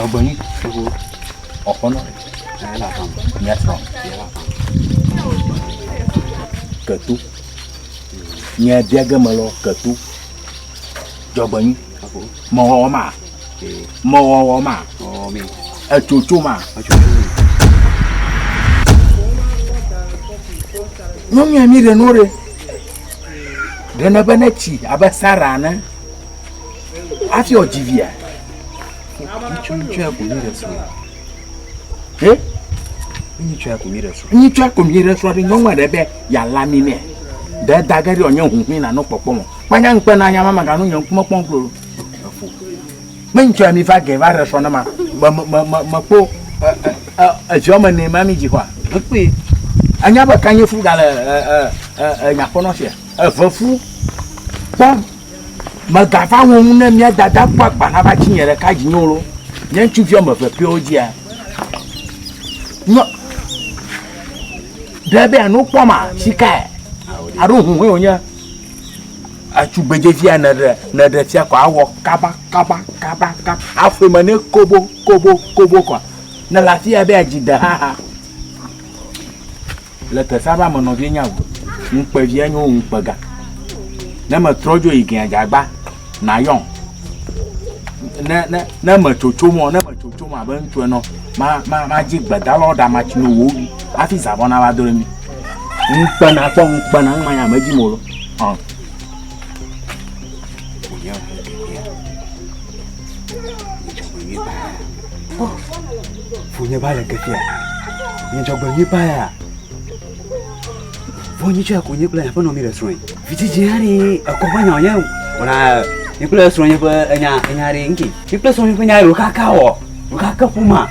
Dzɔgbenyui. Ɔxɔnɔ. Mía srɔ̃. Keto. Nye bia ge me lɔ keto. Dzɔgbenyui. Mewɔwɔ ma. Mewɔwɔ ma. Etsotso ma. Nyɔnua mi ɖe nu ɖe. Ɖe ne be ne tsi abe Sara ene hafi wòdzi via? Ŋutsu ŋutsua ko mi ɖe srɔ̃. He? Ŋutsua ko mi ɖe srɔ̃. Ŋutsua ko mi ɖe srɔ̃ ɖe nyɔnua ɖe be yeala mi nɛ. Ɖe da ge ɖe wònye huhui nanɔ kpɔkpɔm o. Kpanya ŋukpe na nya ma magano nye ŋkume kpɔm klo. Efo. Me ŋutsua mi va ge va ɖe srɔ̃ ne ma me me me mekpɔ eviɔ me ne ma mi dzi xɔa. Mekpɔe. Enya be kanye fu gale e e e nyakpɔnɔ sia. Eve fu kpɔ megava wɔ nu ne mía dada kpɔ agba nava dzi nye ɖeka dzi nyo lo. Nye ŋutsuvi wɔme eve ƒewo dzia. Nyɔ ɖe be anu kpɔ ma sikae alo huhɔe wònye. Atugbedzevia nèɖe nèɖe fia kɔ awɔ kaba kaba kaba kaba aƒe me ne kobo kobo kobo kɔa. Ne le afi ya be adzi de haha. Le teƒea be ame nɔvie nye awu. Ŋukpe via nye wo ŋukpe gã. Ne metrɔ dzo yi gea dzagba nayɔm. Ne ne ne metsotso mɔ ne metsotso mɔ abe ŋutsu ene ma ma madzi gbedalawo ɖe amatsi no wo wi hafi zavɔ nava do ɖe mi. Ŋukpe nakpɔ ŋukpe na ŋma nya medzi mo lo. Ɔ. Fonye ba le ke fia. Nye dzɔgbe nyui pa ya. Vɔ nyi tsɔ ko nye kple aƒenɔ mi le srɔ̃e. Vidzidzi hã ɖi ekɔ ƒe nya wònye wɔna nye kple srɔ̃nye ƒe enya enya ɖi ŋki. Nye kple srɔ̃nye ƒe nya ɖi wòkaka wɔ wòkaka ƒomea.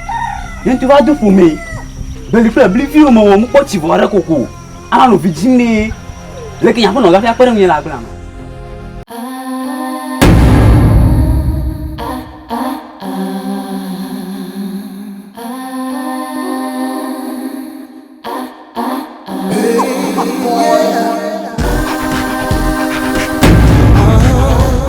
Nye ŋutɔ va do ƒome. Beli kple bliviwo mewɔ mekpɔ tsi vɔ aɖe koko. Ana nɔ vi dzim ɖe. Leke nye aƒenɔ gafia kpe ɖe ŋunye le agblea me.